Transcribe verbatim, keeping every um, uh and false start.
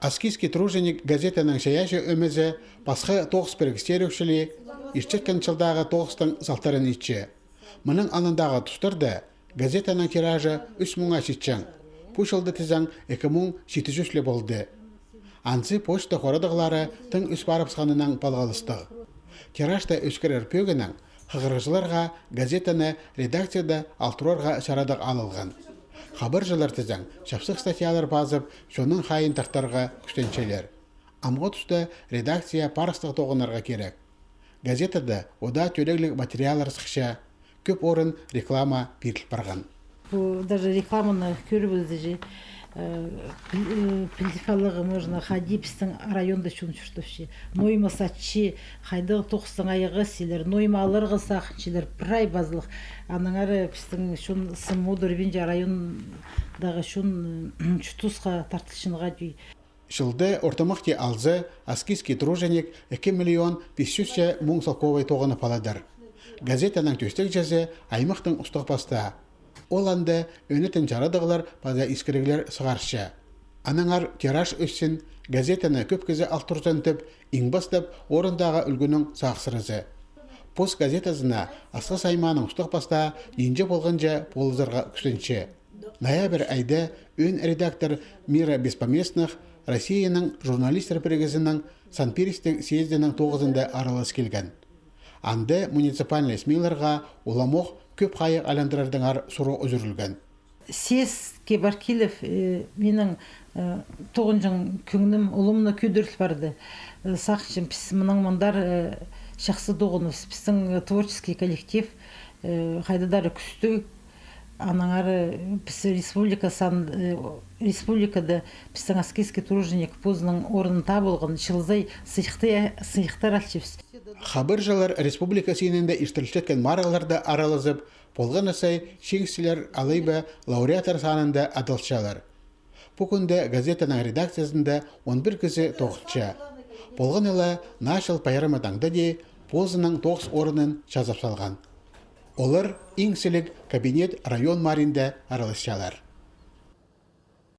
«Аскизский труженик» газетаның чайаачы ӧмезі пасха тоғыс пірігістері чіли иртчеткен чылдағы тоғыстың салтарын итче. Мының алнындағы тустарда газетаның тиражы ӱс муңа читчең. Пу чылда тізең ікі муң читі чӱс ле полды. Анзы почта хорадығлары тың ӧс парыбысханнаң палғалыстығ. Тиражты ӧскірер пӧгінең хығырығҷыларға газетаны редакцияда алтырарға чарадығ алылған. Хабарҷылар тізең чапсых статьялар пазып, чонның хайиин тартарға кӱстенчелер. Амғы туста редакция парыстығ тоғынарға кирек. Газетада удаа тӧрегліг материаллар сыхча, кӧп орын реклама пиріл парған. Пу даже рекламаны кӧріп ӧзі же, э, піл-, э, пілдіп аларға можно, хайди пістің районда чон чуртапча. Нойма сатча, хайдағ тоғыстың айағы сілер, нойма аларға сағынчалар, прай пазылых. Аннаңар пістің чон сым удур винча райондағы чон, м, чуртасха тартылчатханға тӧӧй. Чылда ортымахти алза, «Аскизский труженик» ікі миллион пис чӱс муң салковай тоғынып аладыр. Газетаның тӧстегҷізі аймахтың устағ пастаа. Ол анда ӧнетін чарадығлар паза искіріглер сығарча. Аннаңар тираж ӧссін, газетаны кӧп кізі алтырзын тіп, иң пастап орындағы ӱлгӱнің сағыссыразы. Пос газетазына Асхыс аймааның устағ пастаа нинҷе полғанҷа полызарға кӱстенче. Ноябрь айда ӧӧн редактор «Мира беспоместных» Россияның журналистер пірігізінің Сан-Пиристіг съездінің тоғызында аралас килген. Анда муниципальный СМИ-ларға уламох кӧп хайығ айландырардаңар сурығ ӱзӱрілген. Съездке пар киліп, э, минің, э, тоғынҷаң кӧңнім улуғ на кӧдіріл парды. Э, сағынчам, піс мынаң мындар, э, чахсы тоғыныбыс, пістің, э, творческий коллектив, э, хайдағ-да кӱстіг. Аннаңар, э, піс республика сан-, э, республикада пістің «Аскизский труженик» позының орнын таап алған, чыл сай сыйыхты-, сыйыхтар алчабыс. Хабарҷылар республика синінде иртірілчеткен марығларда аралазып, полған на сай чиңісчілер алай ба лауреаттар санында адалчалар. Пу кӱнде газетаның редакциязында он пір кізі тоғынча. Полған на ла Наа чыл пайрамы таңда даа позының тоғыс орнын чазап салған. Олар иң сіліг кабинет район маринда араласчалар.